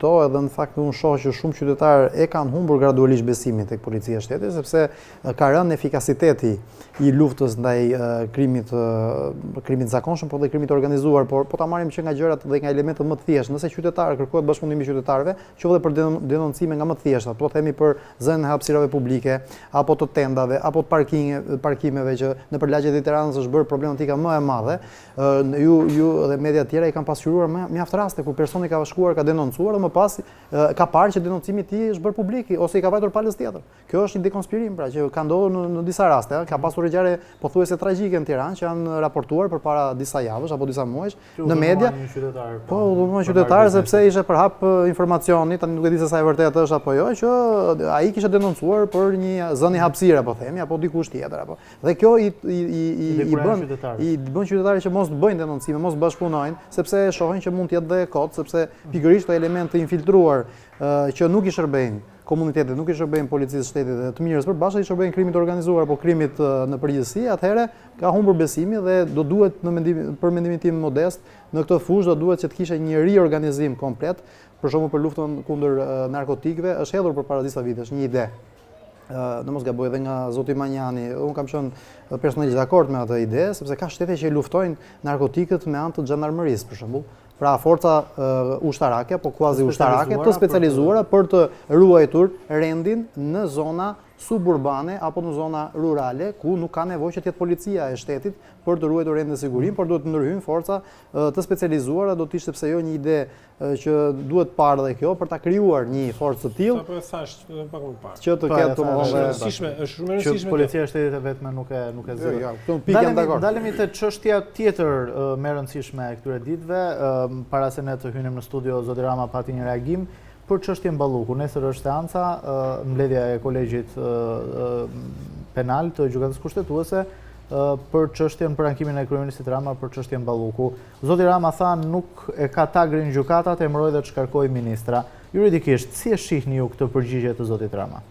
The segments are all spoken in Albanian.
To edhe në fakt unë shoh që shumë qytetarë e kanë humbur gradualisht besimin tek policia e shtetit sepse ka rënë efikasiteti i luftës ndaj krimit krimit të zakonshëm, por dhe krimit të organizuar, por po ta marrim që nga gjërat dhe nga elementët më të thjeshtë, nëse qytetarët kërkohet bashkëpunimi i qytetarëve, qoftë dhe për denoncime nga më të thjeshta, po themi për zënien e hapësirave publike, apo të tendave, apo të parkinge, parkimeve që nëpër lagjet e Tiranës është bërë problematika më e madhe, Ju ju dhe media të tjera i kanë pasqyruar mjaft raste kur personi ka shkuar, ka denoncuar dhe më pas ka parë që denoncimi i tij është bërë publik ose i ka vajtur palës tjetër. Kjo është një dekonspirim pra që ka ndodhur në, në disa raste, ka pasur ngjarje pothuajse tragjike në Tiranë që janë raportuar përpara disa javësh apo disa muajsh në media. Qytetar, po, u dhunuan qytetar sepse ishte përhap informacioni, tani nuk e di se sa e vërtetë është apo jo, që ai kishte denoncuar për një zënie hapësire, po themi, apo dikush tjetër apo. Dhe kjo i i i i i bën i bën qytetarët që mos të bëjnë denoncime, mos të bashkëpunojnë, sepse e shohin që mund të jetë dhe e kotë, sepse pikërisht këto elementë të infiltruar që nuk i shërbejnë komunitetit, nuk i shërbejnë policisë së shtetit dhe të mirës përbashkët, i shërbejnë krimit të organizuar apo krimit në përgjithësi, atëherë ka humbur besimi dhe do duhet në mendim për mendimin tim modest, në këtë fushë do duhet që të kishte një riorganizim komplet, për shembull për luftën kundër narkotikëve, është hedhur përpara disa vitesh një ide në mos gaboj edhe nga zoti Manjani, unë kam qenë personalisht dakord me atë ide, sepse ka shtete që luftojnë narkotikët me anë të xhandarmërisë, për shembull. Pra forca ushtarake apo kuazi ushtarake të specializuara për të ruajtur rendin në zona suburbane apo në zona rurale ku nuk ka nevojë që të jetë policia e shtetit për të ruajtur rendin dhe sigurinë, por duhet të ndërhyjnë forca të specializuara, do të ishte pse jo një ide që duhet parë dhe kjo për ta krijuar një forcë të tillë. Sapo e thashë edhe pak më parë. Që të ketë domethënë është e rëndësishme, është shumë e rëndësishme. Që policia e shtetit e vetme nuk e nuk e zgjidh. Jo, jo, këtu në pikë jam dakord. Ndalemi te çështja tjetër më e rëndësishme e këtyre ditëve, para se ne të hynim në studio, zoti Rama pati një reagim për çështjen Balluku. Nesër është seanca, mbledhja e kolegjit penal të Gjykatës Kushtetuese për çështjen për ankimin e kryeministrit Rama për çështjen Balluku. Zoti Rama tha nuk e ka tagrin gjykata të emërojë dhe të shkarkojë ministra. Juridikisht, si e shihni ju këtë përgjigje të zotit Rama?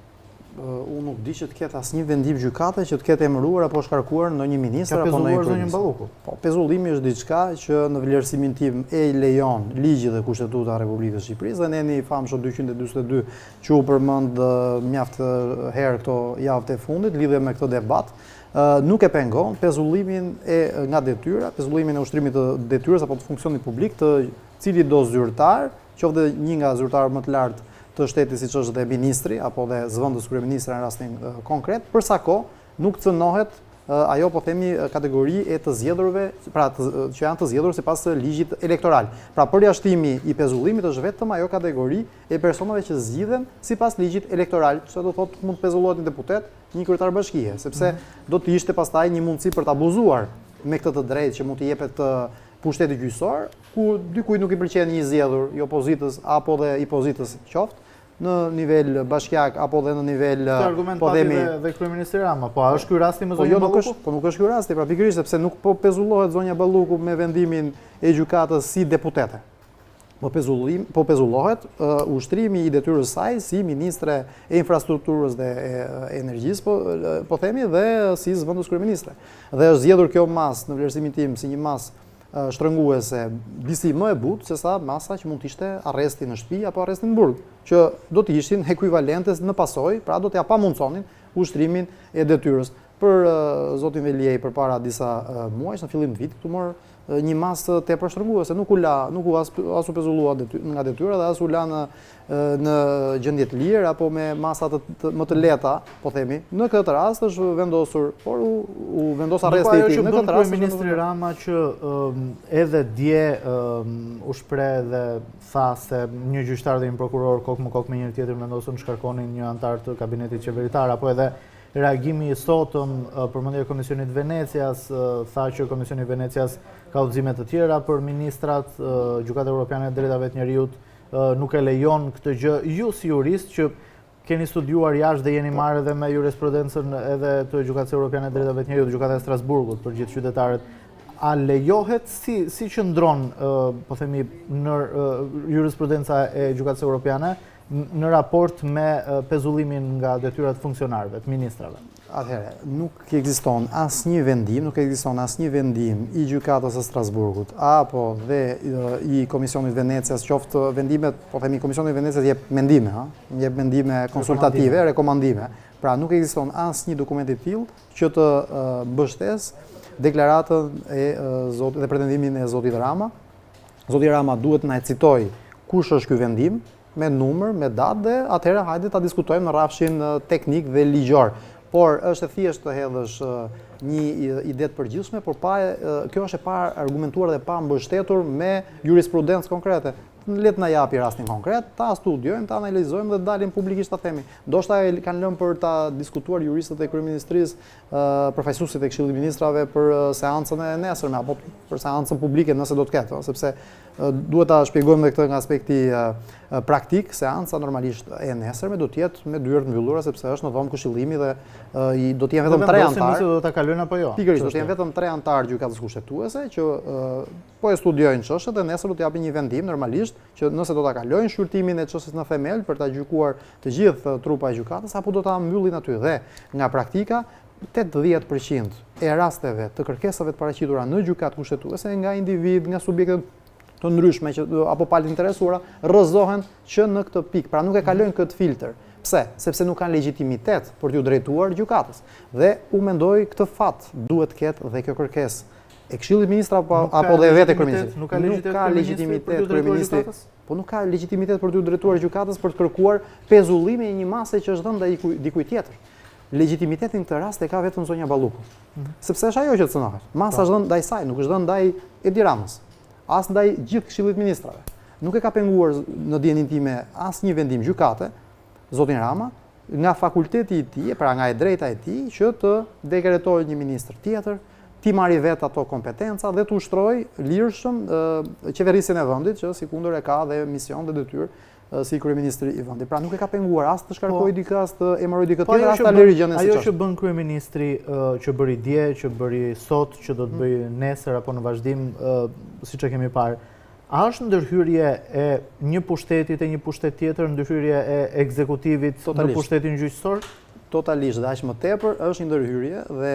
Unë nuk di që të ketë asnjë vendim gjykate që të ketë emëruar apo shkarkuar ndonjë ministër apo ndonjë kryeministër. Balluku. Po, pezullimi është diçka që në vlerësimin tim e lejon ligji dhe Kushtetuta e Republikës së Shqipërisë dhe neni i famshëm 242 që u përmend mjaft herë këto javët e fundit lidhje me këtë debat. nuk e pengon pezullimin e nga detyra, pezullimin e ushtrimit të detyrës apo të funksionit publik të cilitdo zyrtar, qoftë dhe një nga zyrtarët më të lartë të shtetit siç është dhe ministri apo dhe zëvendës kryeministri në rastin konkret, për sa kohë nuk cënohet ajo po themi kategori e të zgjedhurve, pra të, që janë të zgjedhur sipas ligjit elektoral. Pra përjashtimi i pezullimit është vetëm ajo kategori e personave që zgjidhen sipas ligjit elektoral, që do thotë mund të pezullohet një deputet, një kryetar bashkie, sepse mhm. do të ishte pastaj një mundësi për të abuzuar me këtë të drejtë që mund t'i jepet pushteti gjyqësor, ku dikujt nuk i pëlqen një i zgjedhur i opozitës apo dhe i pozitës qoftë, në nivel bashkiak apo dhe në nivel Këtë argument po themi dhe, dhe kryeministri Rama, po a është ky rasti me po zonjën jo, Balluku? Po nuk është ky rasti, pra pikërisht sepse nuk po pezullohet zonja Balluku me vendimin e gjykatës si deputete. Po pezullim, po pezullohet uh, ushtrimi i detyrës saj si ministre e infrastrukturës dhe e energjisë, po po themi dhe si zëvendës kryeministre. Dhe është zgjedhur kjo masë në vlerësimin tim si një masë shtrënguese disi më e butë sesa masa që mund të ishte arresti në shtëpi apo arresti në burg, që do të ishin ekuivalente në pasojë, pra do t'ia pamundësonin ushtrimin e detyrës. Për zotin Veliaj përpara disa muajsh në fillim të vitit, u mor një masë tepër shtrënguese, nuk u la, nuk u as, as u pezullua dety, nga detyra dhe as u la në në gjendje të lirë apo me masa të, të më të lehta, po themi. Në këtë rast është vendosur, por u u vendos arresti i tij. Në këtë rast kryeministri Rama që um, edhe dje um, u shpreh dhe tha se një gjyqtar dhe një prokuror kokë më kokë me njëri tjetrin vendosën të shkarkonin një anëtar të kabinetit qeveritar apo edhe Reagimi i sotëm, përmendja e Komisionit të Venecias, tha që Komisioni i Venecias ka udhëzime të tjera për ministrat, Gjykata Europiane e të Drejtave të Njeriut nuk e lejon këtë gjë. Ju si jurist që keni studiuar jashtë dhe jeni marrë edhe me jurisprudencën edhe të Gjykatës Europiane të Drejtave të Njeriut, Gjykata e Strasburgut për gjithë qytetarët, a lejohet si si qëndron, po themi, në jurisprudenca e Gjykatës Europiane? Në raport me pezullimin nga detyrat e funksionarëve, të ministrave. Atëherë, nuk ekziston asnjë vendim, nuk ekziston asnjë vendim i Gjykatës së Strasburgut apo dhe i Komisionit Venecias, qoftë vendimet, po themi Komisioni i Venecias jep mendime, ha, jep mendime konsultative, rekomandime. Pra nuk ekziston asnjë dokument i tillë që të mbështesë deklaratën e zotit dhe pretendimin e zotit Rama. Zoti Rama duhet të na e citojë kush është ky vendim, me numër, me datë dhe atëherë hajde ta diskutojmë në rrafshin teknik dhe ligjor. Por është e thjeshtë të hedhësh një ide të përgjithshme, por pa kjo është e pa argumentuar dhe pa mbështetur me jurisprudencë konkrete. Le të na japi rastin konkret, ta studiojmë, ta analizojmë dhe të dalim publikisht ta themi. Ndoshta e kanë lënë për ta diskutuar juristët e kryeministrisë, përfaqësuesit e Këshillit të Ministrave për seancën e nesërme apo për seancën publike nëse do të ketë, sepse duhet ta shpjegojmë edhe këtë nga aspekti praktik, seanca normalisht e nesërme do të jetë me dyer të mbyllura sepse është në dhomë këshillimi dhe do të jenë vetëm tre anëtarë. Nëse do ta kalojnë apo jo. Pikërisht do të jenë vetëm tre anëtarë gjykatës kushtetuese që po e studiojnë çështjen dhe nesër do të japin një vendim normalisht që nëse do ta kalojnë shqyrtimin e çështjes në themel për ta gjykuar të gjithë trupa e gjykatës apo do ta mbyllin aty dhe nga praktika 80% e rasteve të kërkesave të paraqitura në gjykatë kushtetuese nga individë, nga subjekte të ndryshme që apo palë të interesuara rrëzohen që në këtë pikë, pra nuk e kalojnë këtë filtr. Pse? Sepse nuk kanë legjitimitet për t'iu drejtuar gjykatës. Dhe unë mendoj këtë fat duhet të ketë dhe kjo kërkesë e Këshillit të Ministrave apo apo dhe vetë kryeministrit. Nuk ka legjitimitet kryeministri. Po nuk ka legjitimitet për t'iu drejtuar gjykatës për të kërkuar pezullimin e një mase që është dhënë ndaj dikujt tjetër. Legjitimitetin në këtë rast e ka vetëm zonja Balluku. Mm -hmm. Sepse është ajo që cënohet. Masa po. është dhënë ndaj saj, nuk është dhënë ndaj Edi Ramës, as ndaj gjithë Këshillit të Ministrave. Nuk e ka penguar në dijeninë time asnjë vendim gjykate, zotin Rama, nga fakulteti i tij, pra nga e drejta e tij, që të dekretojë një ministër tjetër, t'i marrë vetë ato kompetenca dhe të ushtrojë lirshëm qeverisjen e vendit, që sikundër e ka dhe mision dhe detyrë si kryeministri i vendit. Pra nuk e ka penguar as të shkarkojë po, dikë, as të emërojë dikë po tjetër, as ta lërë gjënë si Ajo që bën kryeministri që bëri dje, që bëri sot, që do të hmm. bëjë nesër apo në vazhdim, siç e kemi parë, a është ndërhyrje e një pushteti te një pushtet tjetër, ndërhyrje e ekzekutivit në pushtetin gjyqësor? Totalisht dhe aq më tepër është një ndërhyrje dhe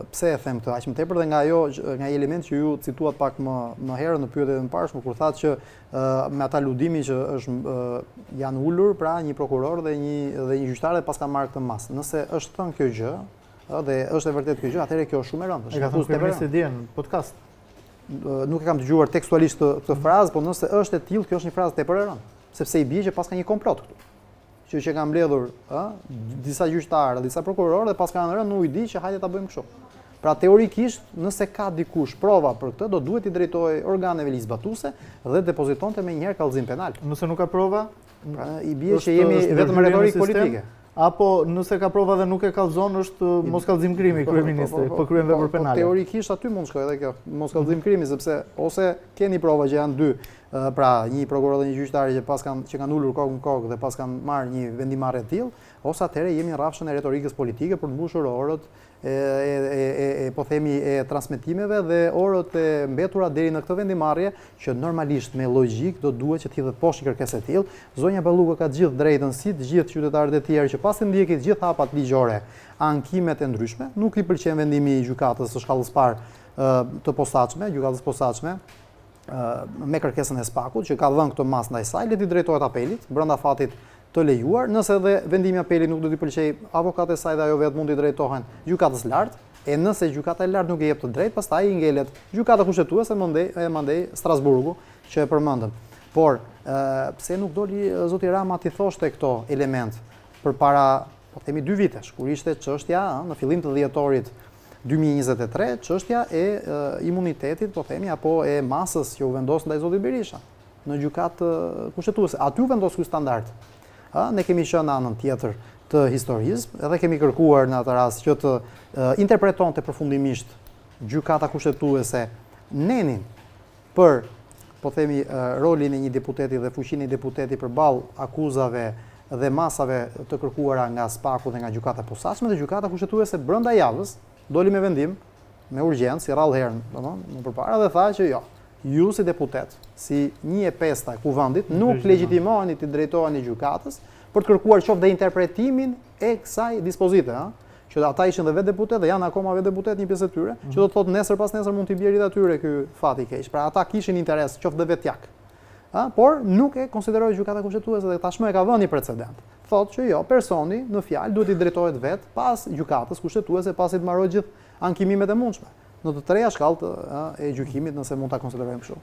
pse e them këtë aq më tepër dhe nga ajo nga ai element që ju cituat pak më më herët në pyetjen e mëparshme kur thatë që me atë aludimin që është janë ulur pra një prokuror dhe një dhe një gjyqtar dhe paskan marrë këtë masë. Nëse është thënë kjo gjë, ë dhe është e vërtetë kjo gjë, atëherë kjo është shumë e rëndë. E ka thënë kryeministri dje në podcast. Nuk e kam dëgjuar tekstualisht këtë këtë frazë, por nëse është e tillë, kjo është një frazë tepër e rëndë, sepse i bie që paska një komplot këtu. Që që kanë mbledhur, ë, disa gjyqtarë, disa prokurorë dhe paskan rënë në ujdi që hajde ta bëjmë kështu. Pra teorikisht, nëse ka dikush prova për këtë, do duhet t'i drejtohej organeve ligjzbatuese dhe depozitonte menjëherë kallëzim penal. Nëse nuk ka prova, pra i bie që jemi vetëm retorikë politike. Apo nëse ka prova dhe nuk e kallëzon, është moskallëzim krimi po, po, kryeministri, po, po kryen vepër penale. Po teorikisht aty mund të shkojë edhe kjo, moskallëzim krimi sepse ose keni prova që janë dy, pra një prokuror dhe një gjyqtar që paskan që kanë ulur kokë në kokë dhe paskan marrë një vendimmarrje të tillë, ose atëherë jemi në rrafshin e retorikës politike për të mbushur orët e, e, e, e, po themi e transmetimeve dhe orët e mbetura deri në këtë vendimmarrje që normalisht me logjikë do duhet që të hidhet poshtë një kërkesë e tillë. Zonja Balluku ka të gjithë drejtën si të gjithë qytetarët e tjerë që pasi ndjeki të gjithë hapat ligjore, ankimet e ndryshme, nuk i pëlqen vendimi i gjykatës së shkallës parë të posaçme, gjykatës posaçme, me kërkesën e SPAK-ut që ka dhënë këtë masë ndaj saj, le t'i drejtohet apelit brenda afatit të lejuar, nëse edhe vendimi i apelit nuk do t'i pëlqejë, avokatët e saj dhe ajo vetë mund t'i drejtohen gjykatës lartë, e nëse gjykata e lartë nuk i jep të drejtë, pastaj i ngelet gjykata kushtetuese mandej e mandej Strasburgu që e përmendëm. Por, pse nuk doli zoti Rama t'i thoshte këto elemente përpara, po themi dy vitesh, kur ishte çështja në fillim të dhjetorit 2023, çështja e imunitetit, po themi, apo e masës që u vendos ndaj zotit Berisha në gjykatë kushtetuese. Aty u vendos ky standard. Ë, ne kemi qenë në anën tjetër të historisë, edhe kemi kërkuar në atë rast që të interpretonte përfundimisht gjykata kushtetuese nenin për po themi rolin e një deputeti dhe fuqinë e një deputeti përballë akuzave dhe masave të kërkuara nga SPAK-u dhe nga gjykata e posaçme dhe gjykata kushtetuese brenda javës doli me vendim me urgjencë, si rrallë herë, domethënë, më përpara dhe tha që jo. Ju si deputet, si 1/5 e kuvendit, nuk legjitimoheni t'i drejtoheni gjykatës për të kërkuar qoftë dhe interpretimin e kësaj dispozite, ëh, që ata ishin dhe vetë deputetë dhe janë akoma vetë deputetë një pjesë e tyre, që do të thotë nesër pas nesër mund t'i bjerë dhe atyre ky fat i keq. Pra ata kishin interes qoftë dhe vetjak. Ëh, por nuk e konsideroi gjykata kushtetuese dhe tashmë e ka vënë një precedent. Thotë që jo, personi në fjalë duhet t'i drejtohet vetë pas gjykatës kushtetuese pasi të mbarojë gjithë ankimimet e mundshme. Në të treja shkallët e gjykimit nëse mund ta konsiderojmë kështu.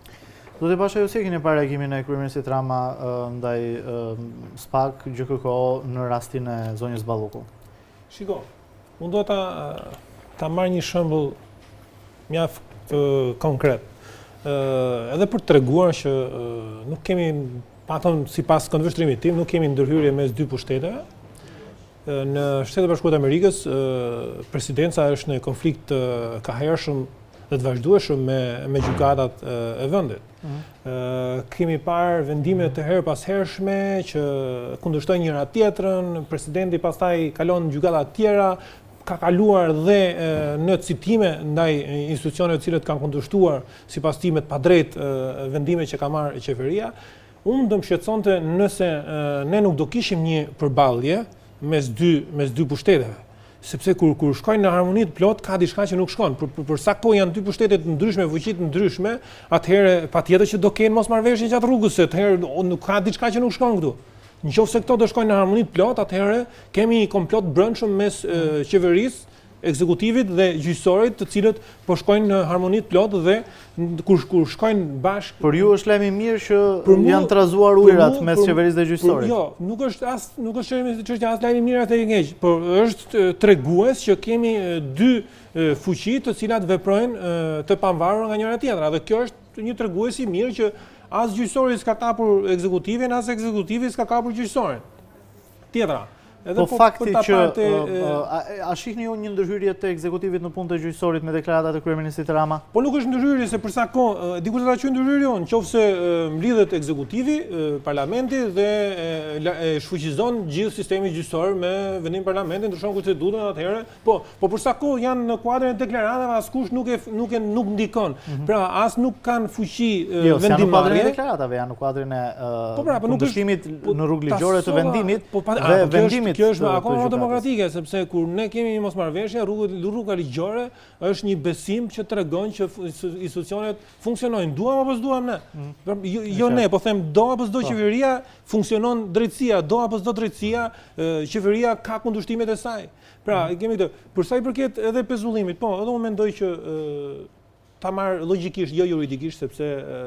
Zoti Basha, ju si e keni parë reagimin e kryeministrit Rama ndaj SPAK, GJKKO në rastin e zonjës Balluku? Shiko, unë do ta ta marr një shembull mjaft konkret. Ë edhe për të treguar që nuk kemi paktën sipas këndvështrimit tim, nuk kemi ndërhyrje mes dy pushteteve. Në Shtetet e Bashkuara të Amerikës, presidenca është në konflikt të kahershëm dhe të vazhdueshëm me me gjykatat e vendit. Mm. Kemi parë vendime të herëpashershme që kundërshtojnë njëra tjetrën, presidenti pastaj kalon në gjykata të tjera, ka kaluar dhe në citime ndaj institucioneve të cilët kanë kundërshtuar sipas tij me të padrejtë vendime që ka marrë qeveria. Unë do më shqetësonte nëse ne nuk do kishim një përballje mes dy mes dy pushteteve. Sepse kur kur shkojnë në harmoni të plotë ka diçka që nuk shkon. Për, për, për sa kohë janë dy pushtete të ndryshme, fuqi të ndryshme, atëherë patjetër që do kenë mosmarrëveshje gjatë rrugës, se atëherë nuk ka diçka që nuk shkon këtu. Në qoftë se këto do shkojnë në harmoni të plotë, atëherë kemi një komplot brendshëm mes qeverisë ekzekutivit dhe gjyqësorit, të cilët po shkojnë në harmoni të plotë dhe kur kur shkojnë bashkë Për ju është lajm i mirë që janë trazuar ujërat mes qeverisë dhe gjyqësorit. Jo, nuk është as nuk është çështja as lajm i mirë as i keq, por është tregues që kemi dy fuqi të cilat veprojnë të pavarura nga njëra tjetra dhe kjo është një tregues i mirë që as gjyqësori s'ka kapur ekzekutivin, as ekzekutivi s'ka kapur gjyqësorin. Tjetra, edhe po, po fakti që a shihni ju një ndërhyrje të ekzekutivit në punë të gjyqësorit me deklaratat e kryeministrit Rama? Po nuk është ndërhyrje se për sa kohë, dikush do ta quajë ndërhyrje, në qoftë se mblidhet ekzekutivi, parlamenti dhe e shfuqizon gjithë sistemin gjyqësor me vendim parlamenti, ndryshon kushtetutën atëherë, Po, po për sa kohë janë në kuadrin e deklaratave, askush nuk e nuk e nuk ndikon. Mm -hmm. Pra, as nuk kanë fuqi jo, vendimmarrje. Jo, në kuadrin e deklaratave, janë në kuadrin e po, pra, po nuk është po, në rrugë ligjore të vendimit po, pa, dhe a, po, vendimit. Kjo është akoma më demokratike, sepse kur ne kemi një mosmarrëveshje, rrugë rruga ligjore është një besim që tregon që institucionet funksionojnë, duam apo s'duam ne. Mm. Pra, jo, jo ne, po them do apo s'do po. qeveria, funksionon drejtësia, do apo s'do drejtësia, qeveria ka kundërshtimet e saj. Pra, mm. kemi këtë. Për sa i përket edhe pezullimit, po, edhe unë mendoj që ta marr logjikisht, jo juridikisht, sepse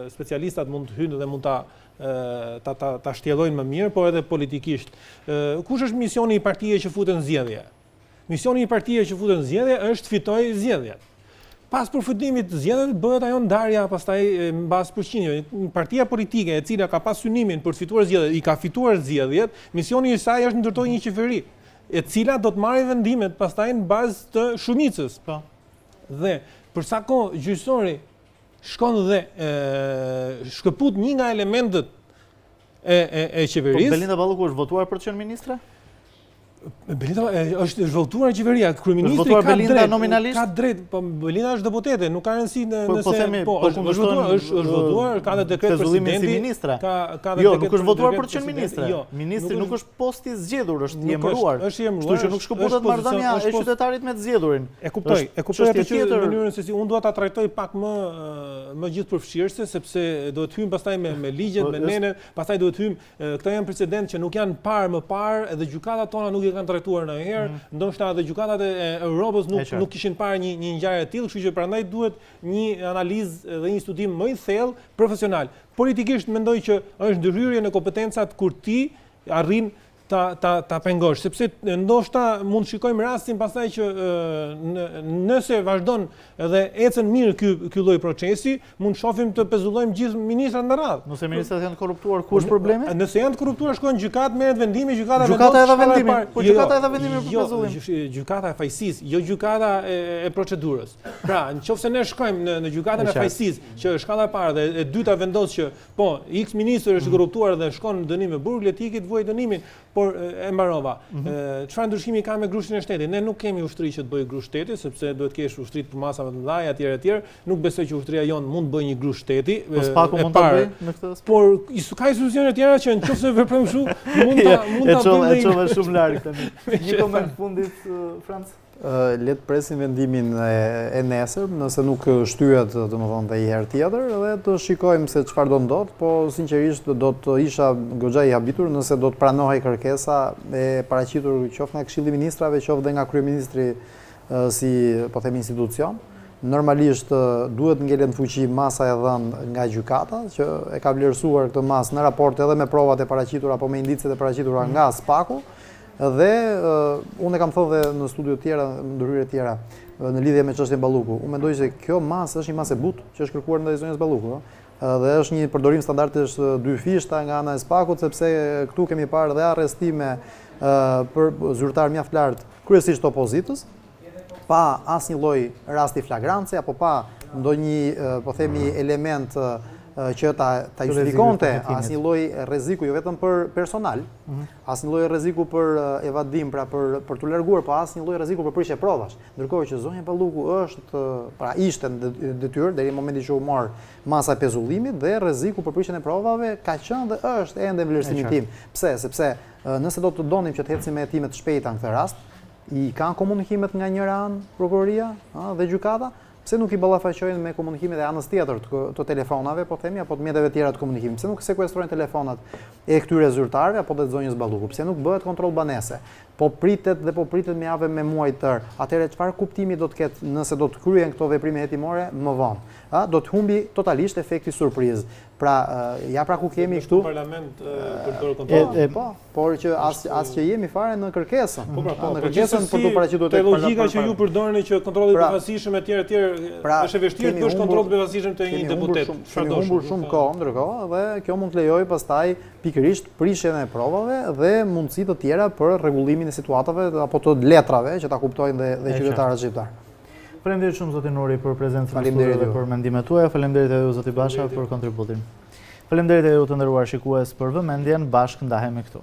specialistat mund të hyjnë dhe mund ta ta ta ta shtjellojnë më mirë, por edhe politikisht. Kush është misioni i partie që futet në zgjedhje? Misioni i partie që futet në zgjedhje është të fitojë zgjedhjet. Pas përfundimit të zgjedhjeve bëhet ajo ndarja pastaj mbas përqindjeve. Partia politike e cila ka pas synimin për të fituar zgjedhjet, i ka fituar zgjedhjet, misioni i saj është të ndërtojë një qeveri e cila do të marrë vendimet pastaj në bazë të shumicës. Po. Dhe për sa kohë gjyqësori shkon dhe e, shkëput një nga elementët e e e qeverisë. Po Belinda Balluku është votuar për të qenë ministre? Belinda është është votuar qeveria, kryeministri ka Belinda nominalisht? Ka drejt, po Belinda është deputete, nuk ka rëndësi në po, po nëse po, po është votuar, është është votuar, ka dhe dekret presidenti. Si ministre. Ka ka dhe jo, dekret. Jo, nuk është votuar për të qenë ministre. Jo, ministri nuk është post i zgjedhur, është i emëruar. Është i emëruar. Kështu që nuk shkëputet marrëdhënia e qytetarit me të zgjedhurin. E kuptoj, e kuptoj atë që mënyrën se si unë dua ta trajtoj pak më më gjithëpërfshirëse sepse duhet të hyjmë pastaj me me ligjet, po, me nenet, pastaj duhet të hyjmë Këto janë precedentë që nuk janë parë më parë edhe gjykatat tona nuk i kanë trajtuar ndonjëherë, mm. ndoshta edhe gjykatat e Europës nuk nuk kishin parë një një ngjarje të tillë, kështu që prandaj duhet një analizë dhe një studim më i thellë profesional. Politikisht mendoj që është ndërhyrje në kompetencat kur ti arrin ta ta ta pengosh, sepse ndoshta mund të shikojmë rastin pastaj që në, nëse vazhdon Edhe ecën mirë ky ky lloj procesi, mund të shohim të pezullojmë gjithë ministrat me radhë. Nëse ministrat janë të korruptuar, ku është problemi? Nëse janë të korruptuar, shkojnë në gjykatë, merret vendimi, gjykata vendos. Gjykata e dha vendimin. Po jo, gjykata e dha vendimin për jo, pezullim. Jo, gjykata e fajësisë, jo gjykata e, e procedurës. Pra, në qoftë se ne shkojmë në në gjykatën e fajësisë, që është shkalla e parë dhe e dyta vendos që po, X ministër është i mm. korruptuar dhe shkon në dënim me burg, le të ikë të vuajë dënimin. Por e mbarova. Mhm. Çfarë ndryshimi ka me grushtin e shtetit? Ne nuk kemi ushtri që të bëjë grusht shteti, sepse duhet të kesh ushtri të përmasave të mëdha etj etj. Nuk besoj që ushtria jonë mund të bëjë një grusht shteti. Po SPAK-u mund ta bëjë në këtë aspekt. Por ka institucione të tjera që në qoftë se veprojmë kështu, mund ta mund ta bëjmë. E çove shumë larg tani. Një koment fundit Franc. Le të presim vendimin e, e nesërm, nëse nuk shtyhet, domethënë, dhe një herë tjetër, dhe të shikojmë se çfarë do ndodhë, po sinqerisht do të isha goxha i habitur nëse do të pranohej kërkesa e paraqitur qoftë nga Këshilli i Ministrave, qoftë dhe nga kryeministri si, po themi, institucion. Normalisht duhet ngelet në fuqi masa e dhënë nga gjykata, që e ka vlerësuar këtë masë në raport edhe me provat e paraqitura apo me indiciet e paraqitura nga SPAK-u. Dhe unë e kam thënë dhe në studio të tjera, në ndërhyrje të tjera, në lidhje me çështjen Balluku. Unë mendoj se kjo masë është një masë e butë që është kërkuar ndaj zonjës Balluku, ëh. Dhe është një përdorim standardesh të dyfishta nga ana e SPAK-ut, sepse këtu kemi parë dhe arrestime për zyrtarë mjaft lart, kryesisht të opozitës, pa asnjë lloj rasti flagrance apo pa ndonjë, po themi, element që ta ta justifikonte asnjë lloj rreziku jo vetëm për personal, mhm. asnjë lloj rreziku për evadim, pra për për t'u larguar, po asnjë lloj rreziku për prishje provash. Ndërkohë që zonja Balluku është, pra ishte në detyrë deri në momentin që u mor masa e pezullimit dhe rreziku për prishjen e provave ka qenë dhe është ende në vlerësimin tim. Pse? Sepse nëse do të donim që të ecim me hetime të shpejta në këtë rast, I kanë komunikimet nga njëra anë prokuroria, ë, dhe gjykata, pse nuk i ballafaqojnë me komunikimet e anës tjetër të, të telefonave, po themi, apo të mjeteve tjera të komunikimit? Pse nuk sekuestrojnë telefonat e këtyre zyrtarëve apo dhe të zonjës Balluku? Pse nuk bëhet kontroll banese? Po pritet dhe po pritet me javë me muaj të tërë. Atëherë çfarë kuptimi do të ketë nëse do të kryhen këto veprime hetimore më vonë? Ë, do të humbi totalisht efekti surprizë. Pra, ja pra ku kemi këtu. Në parlament për të bërë kontroll. Po, por që as as që jemi fare në kërkesën. Po pra, po, në po, kërkesën për t'u paraqitur tek parlamenti. Logjika që ju përdorni që kontrolli i pra, befasishëm etj etj, pra, është e vështirë të bësh kontroll të befasishëm te një deputet. Kemi humbur shumë kohë ndërkohë dhe kjo mund të lejojë pastaj pikërisht prishjen e provave dhe mundësi të tjera për rregullimin e situatave apo të letrave që ta kuptojnë dhe dhe qytetarët shqiptarë. Faleminderit shumë zoti Nuri për prezencën në studio dhe për mendimet tuaja. Faleminderit edhe ju zoti Basha për kontributin. Faleminderit edhe ju të nderuar shikues për vëmendjen. Bashkë ndahemi këtu.